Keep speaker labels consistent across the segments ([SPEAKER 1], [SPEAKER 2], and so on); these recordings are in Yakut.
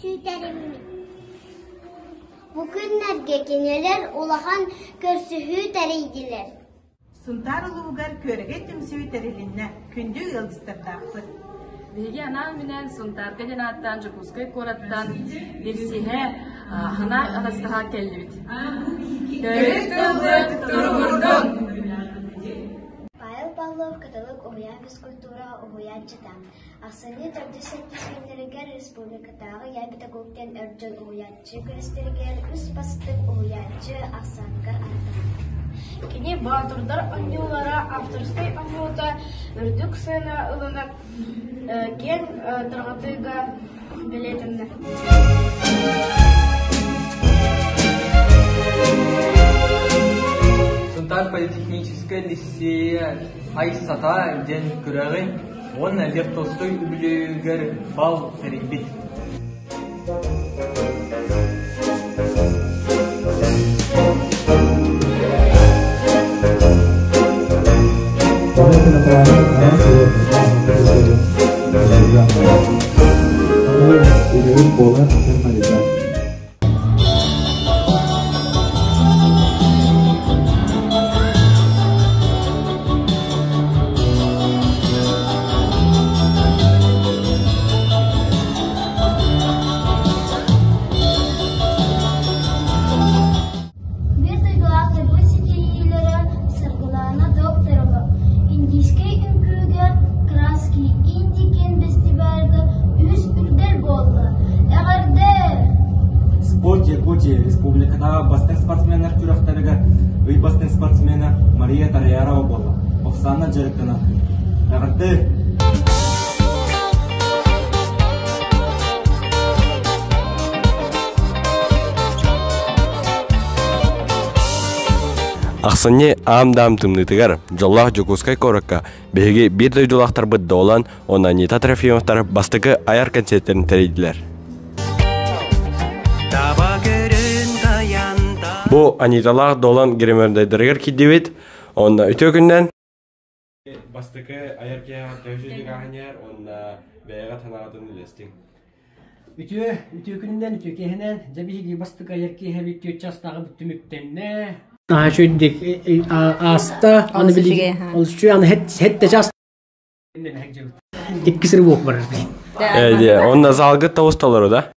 [SPEAKER 1] Түмсүү тэриммит. Бу күннэргэ кинилэр улахан көрсүһүү тэрийдилэр.
[SPEAKER 2] Сунтаар улууһугар Күөрэгэй түмсүү тэрилиннэ. Күндү ыалдьыттардаахпыт.
[SPEAKER 3] Биһиги анаан-минээн Сунтаарга диэн ааттаан Дьокуускай куораттан билсиһэ санаа атастаһа кэллибит.
[SPEAKER 4] Төрүт тылбыт туругурдун!
[SPEAKER 1] Павел Павлов Кыталык уһуйаан физкультура уһуйааччыта. Ахсынньы төрдүс сэттис күннэригэр республикатааҕы Я педагог диэн эр дьон уһуйааччы күрэстэригэр үс бастыҥ уһуйааччы ахсааныгар ааттанар.
[SPEAKER 5] Кини Боотурдар оонньуулара авторскай оонньуута үрдүк сыана ылынан киэҥ тарҕатыыга бэлиэтэннэ.
[SPEAKER 6] Сунтаар политехническай лиссиэйэ Ай-Сата диэн күрэҕи уонна Лев Толстой үбүлүөйүгэр бал тэрийбит.
[SPEAKER 1] Биир дойдулаахтарбыт ситиһиилэрэ Саргылаана Докторова индийскэй үҥкүүгэ «Краски Индии» диэн бэстибээлгэ үһүс үрдэл буолла. Эҕэрдэ!
[SPEAKER 6] Спорт Якутии республикатааҕы бастыҥ спортсменнар күрэхтэригэр ый бастыҥ спортсмена Мария Тарьярова буолла. Оксана дьарыктанар. Эҕэрдэ!
[SPEAKER 7] Ахсынньы аам-даам тымныытыгар дьоллоох Дьокуускай куоракка биһиги биир дойдулаахтарбыт Долан уонна Анита Трофимовтар бастакы айар концертарын тэрийдилэр. Бу Аниталаах Долан гримердайдарыгар киирдибит. Онно үтүө күннэн Бастакы айар киһиэхэ төһө ааһыньар уонна бэйэҕэ санаҕытын үллэстиҥ.
[SPEAKER 8] Үтүө, үтүө күнүнэн, үтүө киэһэнэн, дьэ биһиги бастакы айар киэһэбит түөрт чаастааҕы түмүктэннэ. Наһаа үчүгэй ааста, аны билигин олус үчүгэй, аны хэт чаас икки сир буолуп барар.
[SPEAKER 7] Ээ, онно залгыт тоҕус толору да?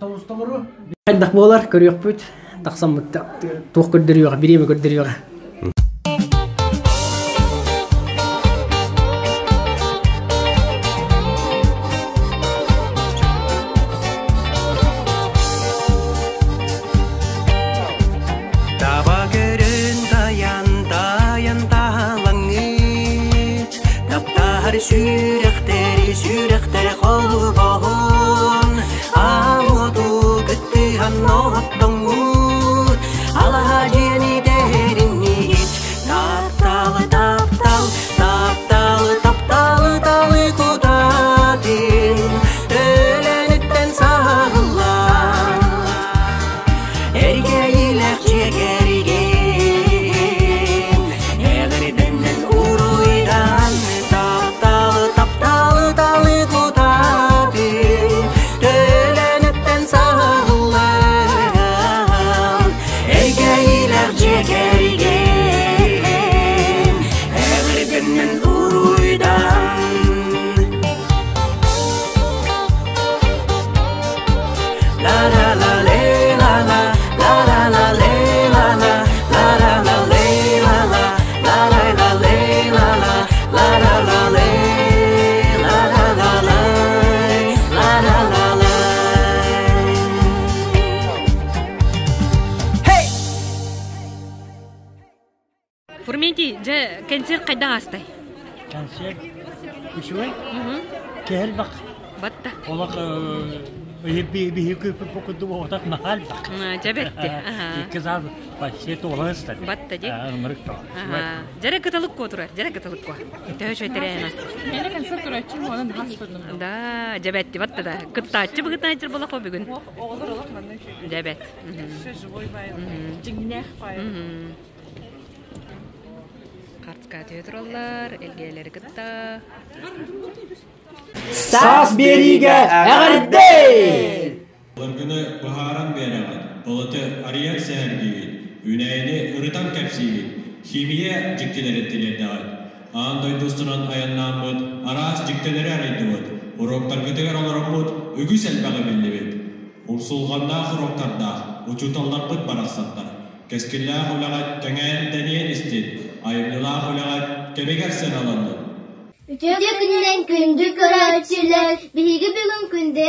[SPEAKER 8] Тоҕус толору. Хайдах буолар, көрүөхпүт. Тахсаммыт туох көрдөрүөҕэ, бириэмэ көрдөрүөҕэ.
[SPEAKER 9] Таба көрөн таян таян таалаңыт Таптаһар сүрэхтэри сүрэхтэри холбоһун Аал-уоту кыттыһан оһоттоҥҥут Алаһа дьиэни тэһэриннигит Тапталы таптал тапталы тапталы талы кутатын Төлөнүттэн саһыллан Эргэйилэх дьиэ кэргэн Эҕэрдэннэн уруйдан Тапталы тапталы талы кутатын Төлөнүттэн саһыллан Эргэйилэх дьиэ кэргэн Эҕэрдэннэн уруйдан La la la le la la la la la le la la la la la le la la la la la le la la la la la le la la la la la la la la Hey!
[SPEAKER 3] Фурментий, дьэ, кэнсиэр хайдах аастай?
[SPEAKER 10] Кэнсиэр үчүгэй. Кэһэлбэх.
[SPEAKER 3] Батта.
[SPEAKER 10] Олох биһиги курдук оҕотох наһаа элбэх.
[SPEAKER 3] Дьэ бэтти.
[SPEAKER 10] Икки саас почти туолан истэр.
[SPEAKER 3] Батта ди.
[SPEAKER 10] Ымырык то.
[SPEAKER 3] Дьэрэ кыталык куо турар, дьэрэ кыталык куо. Төһө үчүгэй тэрээһин аста.
[SPEAKER 4] Мені концерт тураччы буолан хастырдым.
[SPEAKER 3] Да, дьэбэтти батта да. Кыттааччы быгытааччы буолах бүгүн.
[SPEAKER 4] Оҕолор олох манна үчүгэй.
[SPEAKER 3] Дьэбэт.
[SPEAKER 4] Живой байыл. Дьиҥнээх байыл.
[SPEAKER 3] Хартыска түһэ тураллар, элгэлэри кытта.
[SPEAKER 11] Саас биэриигэ эҕэрдэ!
[SPEAKER 12] Былыргыны быһааран биэрэҕит, былыты арыйан сэһэргиигит, үүнээйини ырытан кэпсиигит, химия дьиктилэрин тириэрдэҕит. Аан дойду устунан айаннааммыт, араас дьиктилэри арыйдыбыт, уруоктаргытыгар олороммут үгүс элбэҕи биллибит. Умсулҕаннаах уруоктардаах учууталларбыт барахсаттар. Кэскиллээх үлэҕит кэҥээн-тэнийэн истин, айымньылаах үлэҕит кэмигэр сыаналаннын.
[SPEAKER 13] Үтүө күнүнэн күндү көрөөччүлэр! Биһиги бүгүн Күндэ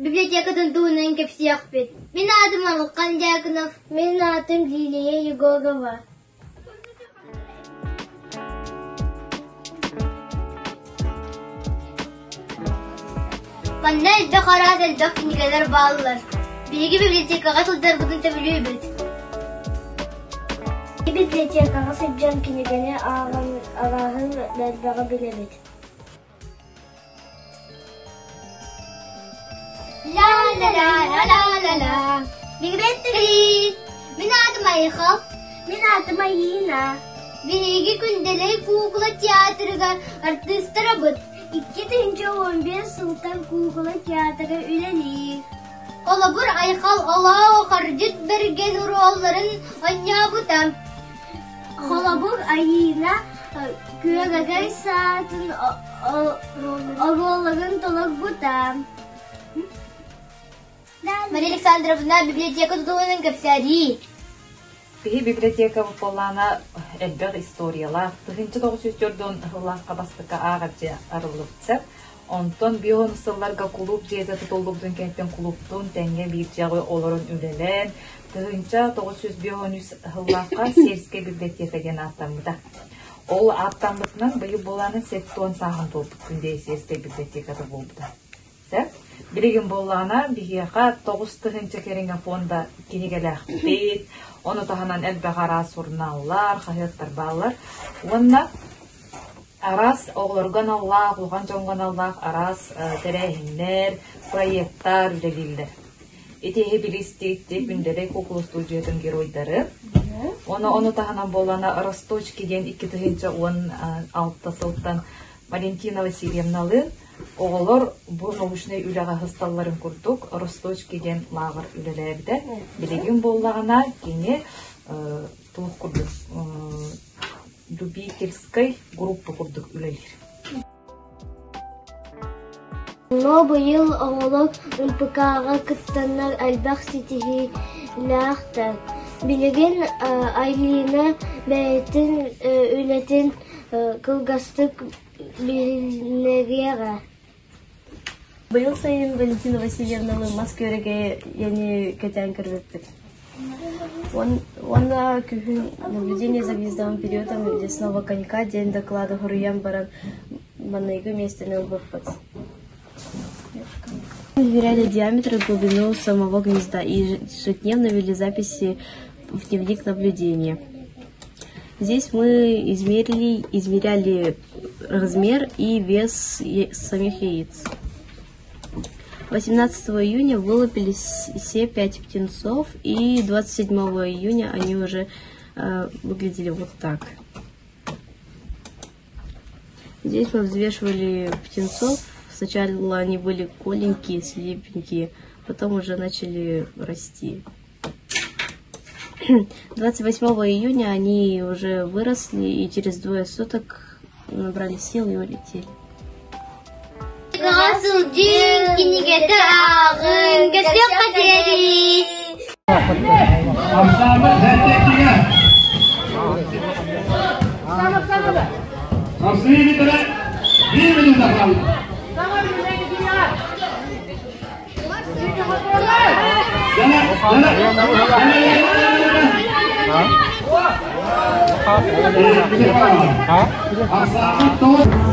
[SPEAKER 13] библиотекатын туһунан кэпсиэхпит. Мин аатым Арылхан Дьяконов. Мин аатым Лилия Егорова. Манна элбэх араас элбэх кинигэлэр бааллар. Биһиги библиотекаҕа сылдьарбытын сөбүлүүбүт.
[SPEAKER 1] Библиотекаҕа сылдьан кинигэни ааҕан арааһын элбэҕи билэбит.
[SPEAKER 13] Ла ла ла ла ла ла ла. Бигибэттэрий! Мин аатым Айхал.
[SPEAKER 1] Мин аатым Айыына.
[SPEAKER 13] Биһиги Күндэлэй куукула театрыгар артыыстарабыт.
[SPEAKER 1] 2015 сылтан куукула театра үлэлиир.
[SPEAKER 13] Холобур, Айхал Олоо Хардьыт Бэргэн оруолларын оонньообута.
[SPEAKER 1] Холобур, Айыына Күөрэгэй саатын оруолларын толорбута.
[SPEAKER 13] Мария Александровна библиотека тутулунан кэпсээрии.
[SPEAKER 4] Биһи библиотека буоллаана элбэх историялаах. 1904 сыллаахха бастакы ааҕар дьиэ арыллыбыта. Онтон бион сылларга кулууп дьиэтэ тутуллубутун кэнниттэн кулууптуун тэҥҥэ биир дьиэҕэ олорон үлэлээн, 1953 сыллаахха сельскэй библиотека диэн ааттаммыта. Ол ааттаммытынан быйыл буолааны 70 сааһын туолбут Күндэй сельскэй библиотеката буолбута. Сөп. Билигин буоллаҕына биһиэхэ 9000 кэриҥэ фонда кинигэлээхпит, ону таһынан элбэх араас сурунааллар, хаһыаттар бааллар. Уонна араас оҕолорго аналлаах, улахан дьоҥҥо аналлаах араас тэрээһиннэр, проектар үлэлииллэр. Ити иһи билистиитти Күндэлэй куукула студиятын геройдары. Ону ону таһынан буоллаҕына Росточки диэн 2016 сылтан Валентина Васильевналыын Оҕолор бу научнай үлэҕэ сысталларын курдук Росточки диэн лааҕыр үлэлээбитэ. Билигин буоллаҕына кини туох курдук любительскай группа курдук үлэлиир.
[SPEAKER 1] Но быйыл оҕолор МПК-ҕа кыттаннар элбэх ситиһиилээхтэр. Билигин Айлина бэйэтин үлэтин кылгастык Билиннэриэҕэ.
[SPEAKER 14] Быйыл сайын Валентина Васильевналыын мас күөрэгэйэни кэтээн көрбүппүт. Уонна күһүн наблюдение за гнездовым периодом лесного конька диэн доклады суруйан баран маҥнайгы миэстэни ылбыппыт. Измеряли диаметр и глубину самого гнезда и ежедневно вели записи в дневник наблюдения. Здесь мы измерили, измеряли размер и вес самих яиц. 18 июня вылупились все пять птенцов, и 27 июня они уже выглядели вот так. Здесь мы взвешивали птенцов. Сначала они были коленькие, слепенькие, потом уже начали расти. 28 июня они уже выросли и через двое суток набрали сил и улетели.
[SPEAKER 13] Сылдьыҥ кинигэтэ ааҕыҥ, көрсүөххэ диэри!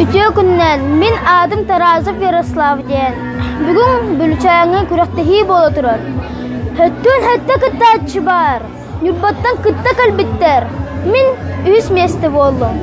[SPEAKER 1] Үтүө күнүнэн, мин аатым Таразов Ярослав диэн. Бүгүн Бүлүчээҥҥэ күрэхтэһии буола турар. Өттүн өттө кыттааччы баар. Ньурбаттан кытта кэлбиттэр. Мин үһүс миэстэ буоллум.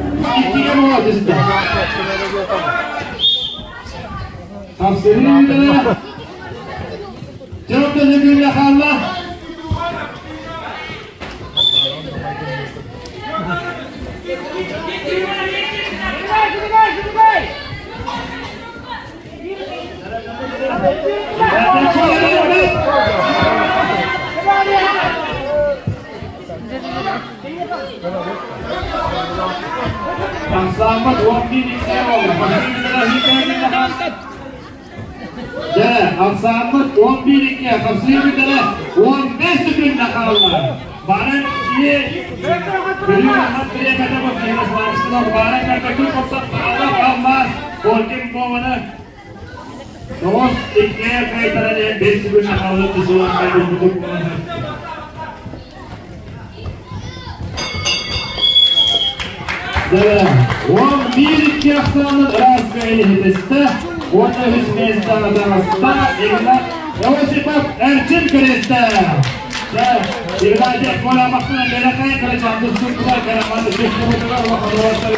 [SPEAKER 15] Ахсааммыт 11-2 Дьэ, ахсааммыт 11-2 хапсыы бүтэрэ 15 секунда хаалла. Баран ие Бүлүү ахан бириэмэтэ бу Ярославского баран кэрбэккин хопсот хаалла алмаас Коркин Вованы 9-2 кайтаран иһэн 5 секунда хаалла тусулан кайдырбытын 11-2 ахсаанын ыраас кыайыһытыста уонна үс миэстэҕэ таҕыста Игнат Осипов Эрчим киристэ. Игнатьев Коля махтана бэрэхэй кырачаан тустууктар караман үчүгүтүгэр улахан уолаттар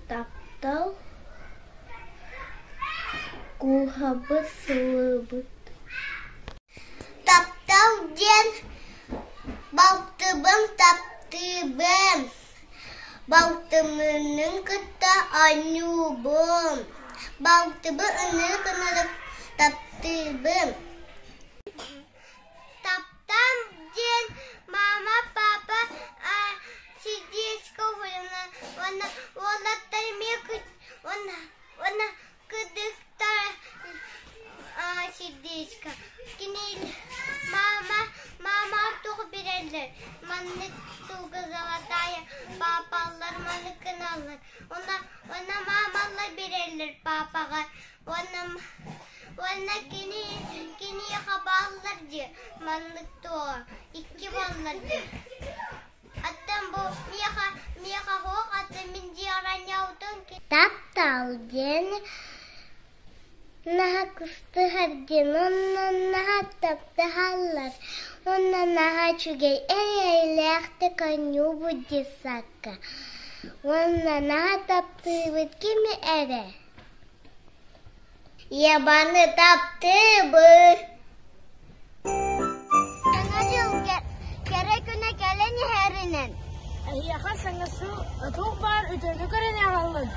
[SPEAKER 13] Таптал кууһабыт сылыбыт Таптал диэн балтыбын таптыыбын, балтыммын кытта оонньуубун, балтыбын ынырык ынырык таптыыбын. Таптал диэн мама, папа сердечко уһуйунан уонна уолаттар эмиэ уонна уонна кыргыттар сердечко кини мама мама туох биэрэллэр маннык штука золотая папалар маннык гыналлар уонна уонна мамалар биэрэллэр папаҕа уонна уонна кини киниэхэ бааллар дии маннык туоҕа икки баллар дии Аттан бу миэхэ миэхэ суох аттан мин дьиэҕэр Таптал диэн наһаа кыстыһар диэн онно наһаа таптаһаллар уонна наһаа үчүгэй эйэлээхтик оонньуубут детсадка уонна наһаа таптыыбыт кими эрэ Ебаны таптыыбыт Саҥа дьыл кэрэ күнэ кэлэн иһэринэн
[SPEAKER 5] Эһиэхэ саҥа сыл туох баар үтүөнү көрөн аҕаллын.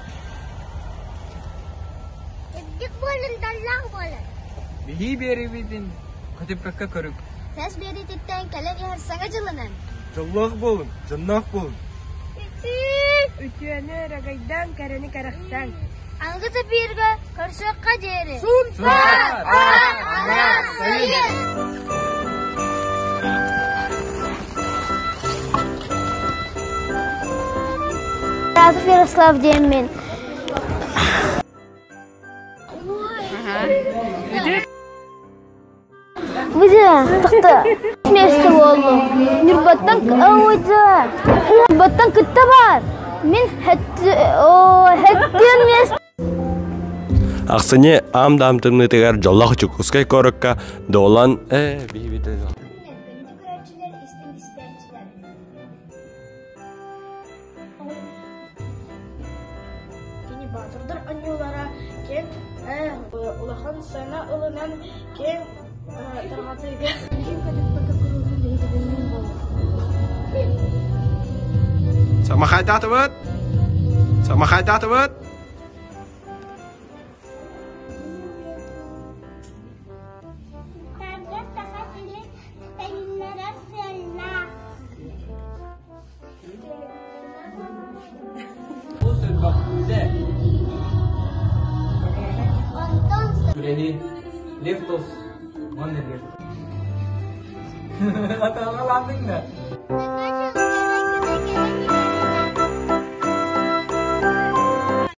[SPEAKER 13] Үрдүк буолун, даллаах буолун.
[SPEAKER 16] Биһии биэрибитин көтүппэккэ көрүҥ.
[SPEAKER 13] Сэс биэриититтэн кэлэн иһэр саҥа дьылынан.
[SPEAKER 6] Дьоллоох буолун, дьонноох буолун.
[SPEAKER 5] Үтүөнү өрөгөйдөөн, кэрэни кэрэхсээҥ.
[SPEAKER 13] Аныгы сапиирга көрсүөххэ диэри.
[SPEAKER 11] Сунтаар! Аар! Сайын!
[SPEAKER 13] Тарасов Ярослав диэммин. Выдя, тахта. Место буоллум. Ньурбаттан выдя. Ньурбаттан кытта бар. Мин хэттиэн место.
[SPEAKER 7] Ахсынньы аам-даам тымныытыгар дьоллоох Дьокуускай куоракка Дуолан
[SPEAKER 5] Кини баатырдар оонньуулара киэҥ улахан сыана ылынан киэҥ тарҕатыыга
[SPEAKER 7] Самахайдаатыбыт! Самахайдаатыбыт!
[SPEAKER 13] Тарга саха сирин сайыннарар сыаллаах.
[SPEAKER 16] Күрэһи Лев Толс уонна Лев. Атаҕалаатыҥ да.